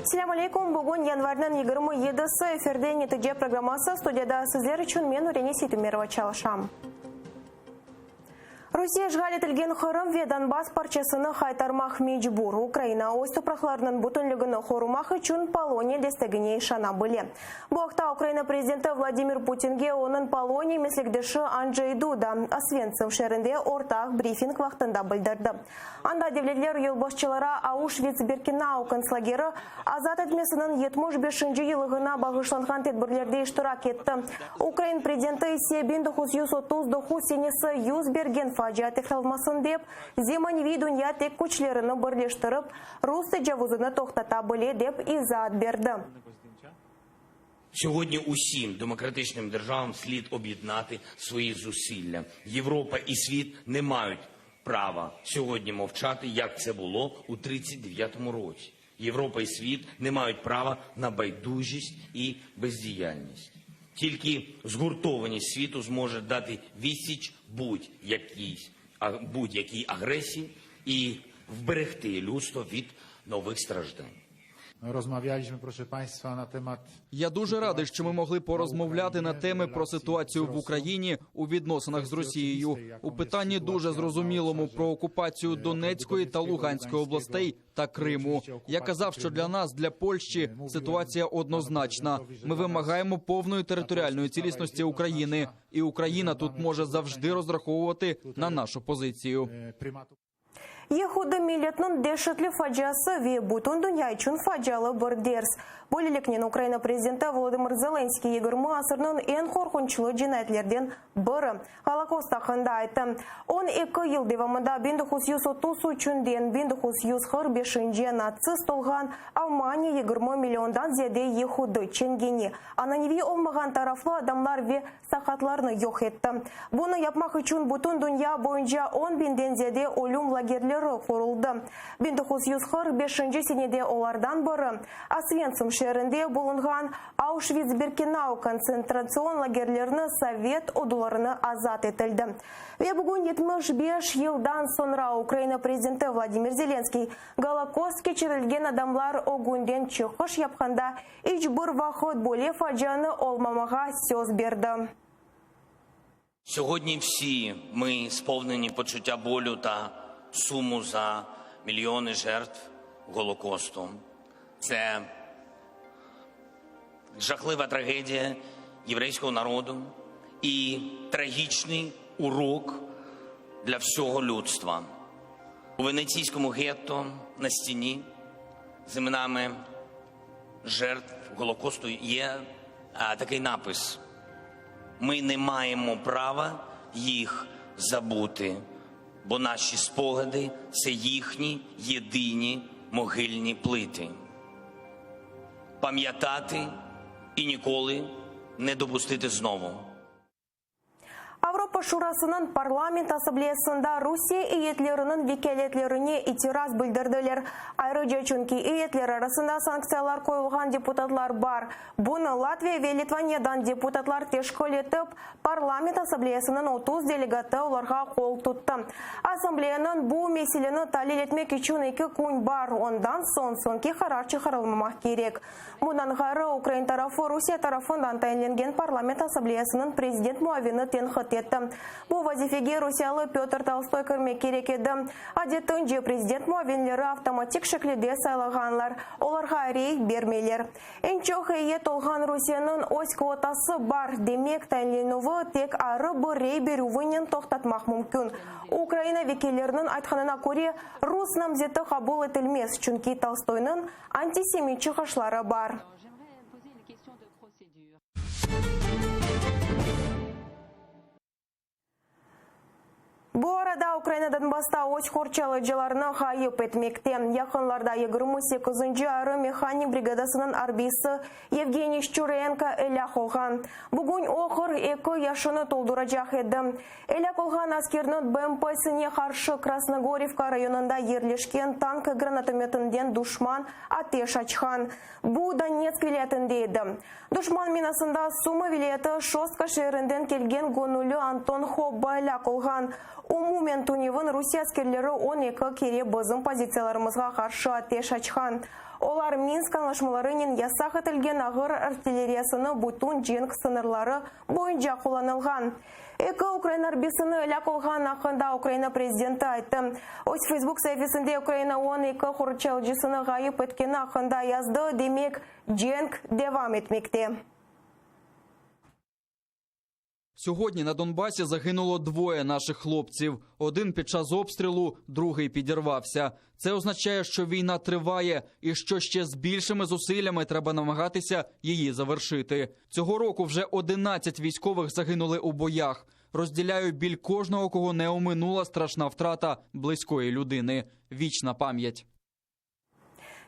Selâm aleyküm! Bugün yanvarniñ 27-si, efirde Netice programması, studiyada sizler içün men, Nureni Seytumerova çalışam. Rusiye işğal etilgen Qırım ve Donbass parçasını qaytarmaq mecbur. Ukraina öz topraqlarınıñ bütünligini qorumaq içün Poloniya destegine işana bile. Bu aqta Ukraina prezidenti Vladimir Putinge onıñ Poloniya meslekdeşi Andjey Duda Osventsim şeerinde ortaq brifing vaqtında bildirdi. Anda devletler yolbaşçıları Auşvits-Birkenau kontslageri azat etmesiniñ 75-inci yıllığına bağışlanğan tedbirlerde iştirak etti. Ukrain prezidenti ise 1939 senesi yüz bergen facia tekrarlanmasın dep, zemaneviy dünya tek küçlerini birleştirip, rus tecavuzını toqtata bile, dep izaat berdi. Сьогодні усім демократичним державам слід об'єднати свої зусилля. Європа і світ не мають права сьогодні мовчати, як це було у 39-му році. Європа і світ не мають права на байдужість і бездіяльність. Тільки згуртованість світу зможе дати відсіч будь-якій, будь-якій агресії і вберегти людство від нових страждань. Rozmawialiśmy, proszę Państwa, na temat Я дуже радий, що ми могли порозмовляти на теми про ситуацію в Україні у відносинах з Росією. У питанні дуже зрозумілому про окупацію Донецької та Луганської областей та Криму. Я казав, що для нас, для Польщі, ситуація однозначна. Ми вимагаємо повної територіальної цілісності України, і Україна тут може завжди розраховувати на нашу позицію. e, prymatu. Yehudı milletiniñ deşetli faciası ve bütün dünya içün facialı bir ders. Böyleliknen Ukraina prezidenti Volodımır Zelenskiy yigirmi asırnıñ eñ qorqunçlı cinayetlerden biri, Holokost aqqında ayttı. On eki yıl devamında 1933-ünden 1945-ince natsist olğan Almaniya 20 milliondan ziyade yehudı, çingene, ananeviy olmağan taraflı adamlar ve saqatlarnı yoq etti. Bunı yapmaq içün bütün dünya boyunca on biñden ziyade ölüm lagerleri quruldı. 1945-inci senede olardan biri, Osventsim şeerinde bulunğan Auşvits-Birkenau kontsentratsion lagerlerini sovet ordularına azat etildi. Ve bugün 75 yıldan soñra Ukraina prezidenti Vladimir Zelenskiy Golokost keçirilgen adamlar ögünden çıqış yapqanda iç bir vaqıt böyle facianı olmamağa söz berdi. Сьогодні всі ми сповнені почуття болю та суму за мільйони жертв Голокосту. Це жахлива трагедія єврейського народу і трагічний урок для всього людства. У Венеційському гетто на стіні з іменами жертв Голокосту є а, такий напис. Ми не маємо права їх забути, бо наші спогади це їхні єдині могильні плити. Пам'ятати і ніколи не допустити знову. Avropa Şurasınıñ Parlament Assambleyasında Rusiye eyyetleriniñ vekâletlerine itiraz bildirdiler. Ayrıca çünki eyyetler arasında sanktsiyalar qoyulğan deputatlar bar. Bunı Latviya ve Litvaniyadan deputatlar teşkil etip, Parlament Assambleyasınıñ 30 delegatı olarğa qol tuttı. Assambleyanıñ bu meseleni talil etmek içün eki kün bar, ondan soñ soñki qarar çıqarılmamaq kerek. Bundan ğayrı, ukrain tarafı Rusiye tarafından tayinlengen Parlament Assambleyasınıñ prezident muavini tenqit etti. Bu vazifege rusiyalı Pötr Tolstoy kirmek kerek edi. Adetince, prezident muavinleri avtomatik şeklide saylağanlar, olarğa rey bermeyler. Eñ çoq eyyet olğan Rusiyeniñ öz kvotası bar, demek, tayinlenüvi tek ayrı bir rey berüvinen toqtatmaq mümkün. Ukraina vekilleriniñ aytqanına köre, rus namzeti qabul etilmez, çünki Tolstoynıñ antisemit çıqışları bar. Bu arada Ukraina Donbassta öz qorçalayıcılarını ğayıp etmekte. Yaqınlarda 28-nci ayrı mehanik brigadasınıñ arbiysi Yevgeniy Şçurenko elâk olğan. Bugün o 42 yaşını tolduracaq edi. Elâk olğan askerniñ BMPsine qarşı Krasnogorivka rayonında yerleşken tank granatomötinden duşman ateş açqan. Bu Donetsk vilâyetinde edi. Duşman minasında Sumı vilâyeti Şostka şeerinden kelgen göñülli Anton Hobba elâk olğan. Umumen tünevin Rusiye askerleri 12 kere bizim pozitsiyalarımızğa qarşı ateş açqan. Olar Minsk añlaşmalarınen yasaq etilgen ağır artilleriyasını bütün cenk sıñırları boyunca qullanılğan. Eki ukrain arbisini elâk olğanı aqqında Ukraina prezidenti ayttı. Öz Feysbuk saifesinde Ukraina 12 qorçalıcısını ğayıp etkeni aqqında yazdı, demek, cenk devam etmekte. Сьогодні на Донбасі загинуло двоє наших хлопців. Один під час обстрілу, другий підірвався. Це означає, що війна триває і що ще з більшими зусиллями треба намагатися її завершити. Цього року вже 11 військових загинули у боях. Розділяю біль кожного, кого не оминула страшна втрата близької людини. Вічна пам'ять.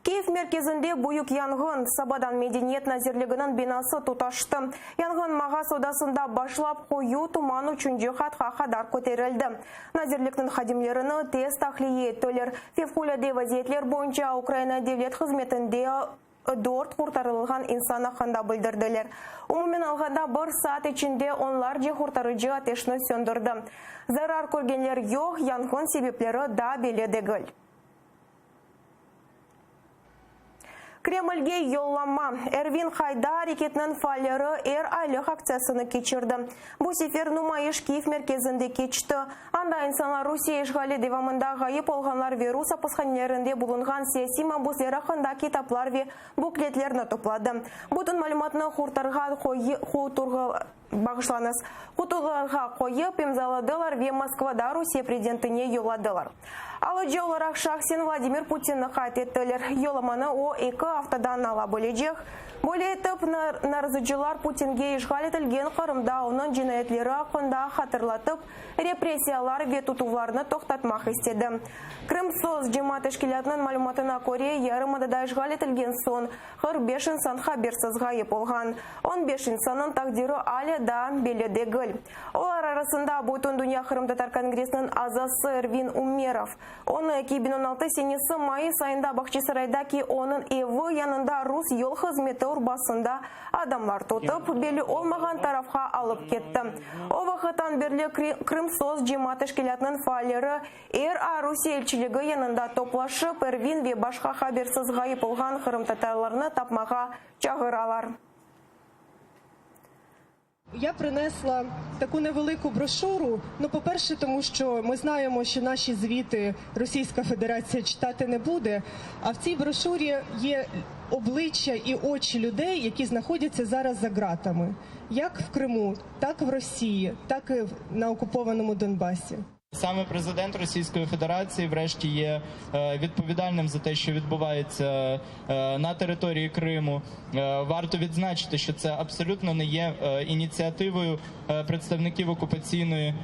Kiyev merkezinde büyük yanğın, sabadan Medeniyet nazirliginiñ binası tutaştı. Yanğın mağaz odasında başlap, qoyu tuman üçünci qatqa qadar köterildi. Nazirlikniñ hadimlerini tez tahliye ettiler. Fevqulâde vaziyetler boyunca Ukraina devlet hızmetinde dört qurtarılğan insan aqqında bildirdiler. Umumen alğanda, bir saat içinde onlarca qurtarıcı ateşni söndürdi. Zarar körgenler yoq, yanğın sebepleri daa belli degil. Kremlge yollama. Ervin qayda areketiniñ faalleri er aylıq aktsiyasını keçirdi. Bu sefer numayış Kiyev merkezinde keçti. Anda insanlar Rusiye işğali devamında ğayıp olğanlar ve rus apishanelerinde bulunğan siyasiy mabüsler aqqında kitaplar ve bukletlerni topladı. Bütün malümatnı qurtarğan Bağışlañız, qutularğa qoyıp, imzaladılar ve Moskvada Rusiye prezidentine yolladılar. Alıcı olaraq şahsen Vladimir Putinni qayd ettiler. Yollamanı o, eki aftadan ala bilecek. Böyle etip, narazıcılar Putinge işğal etilgen Qırımda onıñ cinayetleri aqqında hatırlatıp, repressiyalar ve tutuvlarnı toqtatmaq istedi. Krımsos cemaat teşkilâtınıñ malümatına köre, yarımadada işğal etilgen soñ 45 insan habersiz ğayıp olğan. On beş insannıñ taqdiri alâ daa belli degil. Olar arasında Bütündünya qırımtatar kongressiniñ azası Ervin Umerov. Onı 2016 senesi mayıs ayında Bağçasaraydaki onıñ evi yanında rus yol hızmeti urbasında adamlar tutıp, belli olmağan tarafqa alıp ketti. O vaqıttan berli Krımsos cemaat teşkilâtınıñ faalleri Er ay Rusiye elçiligi yanında toplaşıp, Ervin ve başqa habersiz ğayıp olğan qırımtatarlarnı tapmağa çağıralar. Я принесла таку невелику брошуру. Ну, по-перше, тому що ми знаємо, що наші звіти Російська Федерація читати не буде. А в цій брошурі є обличчя і очі людей, які знаходяться зараз за ґратами, як в Криму, так в Росії, так і на окупованому Донбасі. Саме президент Російської Федерації, врешті, є відповідальним за те, що відбувається на території Криму. Варто відзначити, що це абсолютно не є ініціативою представників окупаційної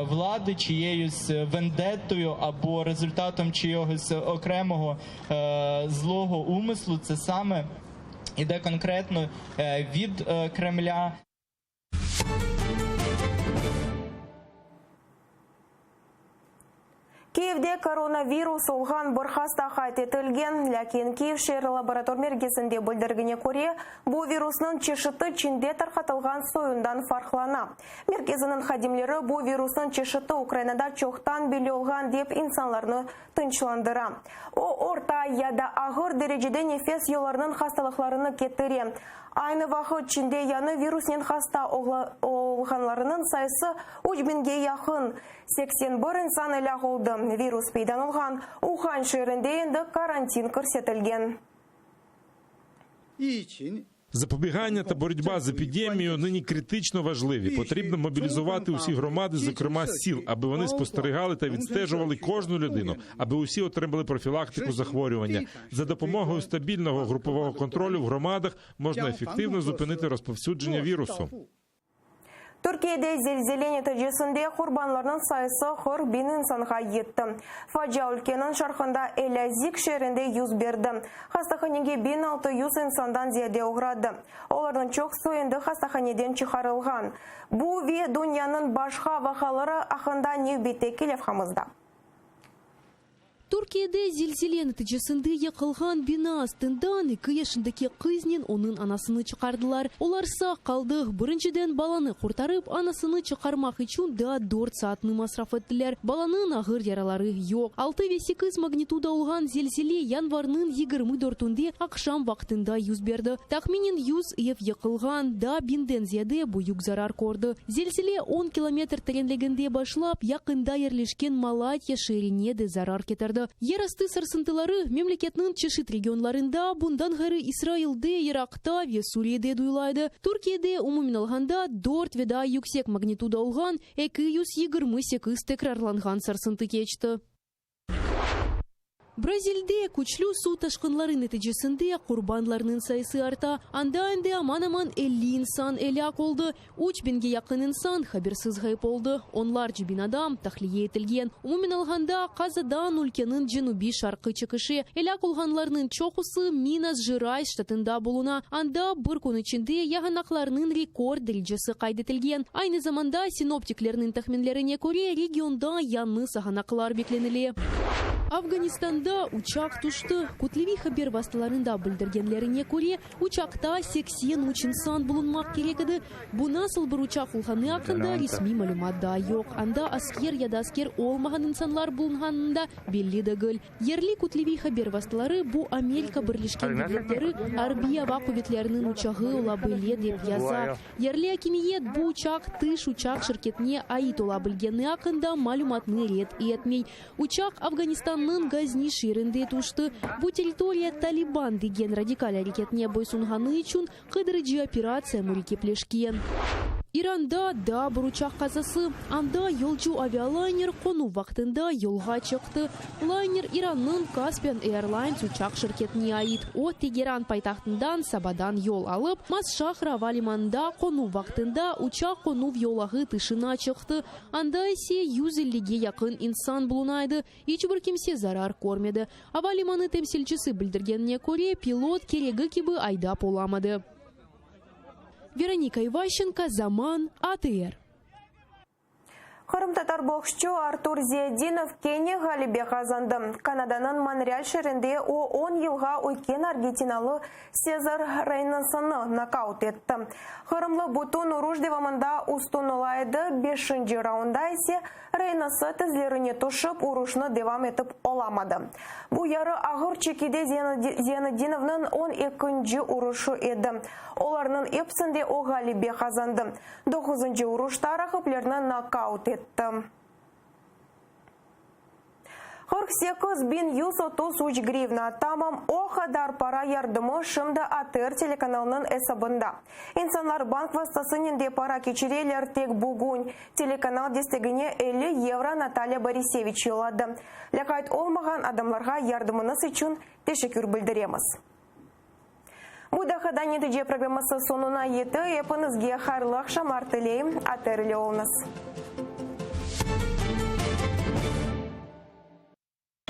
влади, чиєюсь вендеттою або результатом чийогось окремого злого умислу. Це саме іде конкретно від Кремля. Kiyevde koronavirus olğan bir hasta qayd etilgen, lâkin Kiyev şeer laborator merkezinde bildirgine köre, bu virusnıñ çeşiti Çinde tarqatılğan soyundan farqlana. Merkeziniñ hadimleri bu virusnıñ çeşiti Ukrainada çoqtan belli olğan dep insanlarnı tınçlandıra. O, orta ya da ağır derecede nefes yollarınıñ hastalıqlarını ketire. Aynı vaqıt Çinde yañı virusnen hasta olğanlarınıñ sayısı üç biñge yaqın, 81 insan elâk oldı. Virus peydan olğan Uhan şeerinde endi karantin kirsetilgen. Запобігання та боротьба з епідемією нині критично важливі. Потрібно мобілізувати усі громади, зокрема сіл, аби вони спостерігали та відстежували кожну людину, аби усі отримали профілактику захворювання. За допомогою стабільного групового контролю в громадах можна ефективно зупинити розповсюдження вірусу. Türkiyede zelzele neticesinde qurbanlarnıñ sayısı 40 biñ insanğa yetti. Facia ülkeniñ şarqında Elâzig şeerinde yüz berdi. Hastahanege 1600 insandan ziyade oğradı. Olarnıñ çoqusı endi hastahaneden çıqarılğan. Bu ve dünyanıñ başqa vaqiaları aqqında nevbetteki levhamızda. Türkiyede zelzele neticesinde yıqılğan bina astından eki yaşındaki qıznen onıñ anasını çıqardılar. Olar sağ qaldı. Birinciden balanı qurtarıp, anasını çıqarmaq içün daa dört saatnı masraf ettiler. Balanıñ ağır yaraları yoq. Altı ve sekiz magnituda olğan zelzele yanvarnıñ yigirmi dörtünde aqşam vaqtında yüz berdi. Tahminen yüz ev yıqılğan, daa biñden ziyade büyük zarar kördi. Zelzele on kilometr terenliginde başlap, yaqında yerleşken Malatya şeerine de zarar ketirdi. Yerastı sarsıntıları memleketniñ çeşit regionlarında, bundan ğayrı İsrailde, İraqta ve Suriyede duyula edi. Türkiyede, umumen alğanda, dört ve daa yüksek magnituda olğan 228 tekrarlanğan sarsıntı keçti. Brazilde küçlü suv taşqınları neticesinde qurbanlarnıñ sayısı arta. Anda endi aman-aman 50 insan elâk oldı, üç biñge yaqın insan habersiz ğayıp oldı, onlarca biñ adam tahliye etilgen. Umumen alğanda, qazadan ülkeniñ cenübiy-şarqı çekişe. Elâk olğanlarnıñ çoqusı Minas Jerays ştatında buluna, anda bir kün içinde yağanaqlarnıñ rekord derecesi qayd etilgen. Aynı zamanda, sinoptiklerniñ tahminlerine köre, regionda yañı sağanaqlar beklenile. Afganistanda uçaq tüşti. Kütleviy haber vastalarında bildirgenlerine köre, uçaqta 83 insan bulunmaq kerek edi. Bu nasıl bir uçaq olğanı aqqında resmiy malümat daa yoq. Anda asker ya da asker olmağan insanlar bulunğanı da belli degil. Yerli kütleviy haber vastaları bu Amerika Birleşken Devletleri Arbiy ava quvetleriniñ uçağı ola bile dep yaza. Yerli akimiyet bu uçaq tış uçaq şirketine ait ola bilgeni aqqında malümatnı red etmey. Uçaq Afganistannıñ Gazni şeerinde tüşti. Bu territoriya Taliban degen radikal areketine boysunğanı içün qıdırıcı operatsiya mürekkepleşken. İranda daa bir uçaq qazası. Anda yolcu avialayner qonuv vaqtında yolğa çıqtı. Layner İrannıñ Caspian Airlines uçaq şirketine ait. O, Tegeran paytahtından sabadan yol alıp, Masşahr ava limanında qonuv vaqtında uçaq qonuv yolağı tışına çıqtı. Anda ise yüz ellige yaqın insan buluna edi. İç bir kimse zarar körmedi. Ava limanı temsilcisi bildirgenine köre, pilot keregi kibi aydap olamadı. Veronika İvaşçenko, Zaman, ATR. Qırımtatar boksçu Artur Ziyadinov kene ğalebe qazandı. Kanadanıñ Monreal şeerinde o, on yılğa üyken argentinalı Sezar Reynosonı nokaut etti. Qırımlı bütün uruş devamında üstün ola edi, beşinci raunda ise Reynoso tizlerine tüşip, uruşnı devam etip olamadı. Bu yarı ağır çekide Ziyanedinovnıñ on ekinci uruşı edi. Olarnıñ episinde o ğalebe qazandı. Doquzıncı uruşta raqiplerni nokaut etti. 48 133 grivna, tamam o qadar para yardımı şimdi ATR telekanalınıñ esabında. İnsanlar bank vastasınen de para keçireler, tek bugün telekanal destegine 50 yevro Natalya Boriseviç yolladı. Lâqayt olmağan adamlarğa yardımıñız içün teşekkür bildiremiz. Bu daqada Netice programması soñuna yetti. Epiñizge hayırlı aqşamlar tileyim. ATR ile oluñız.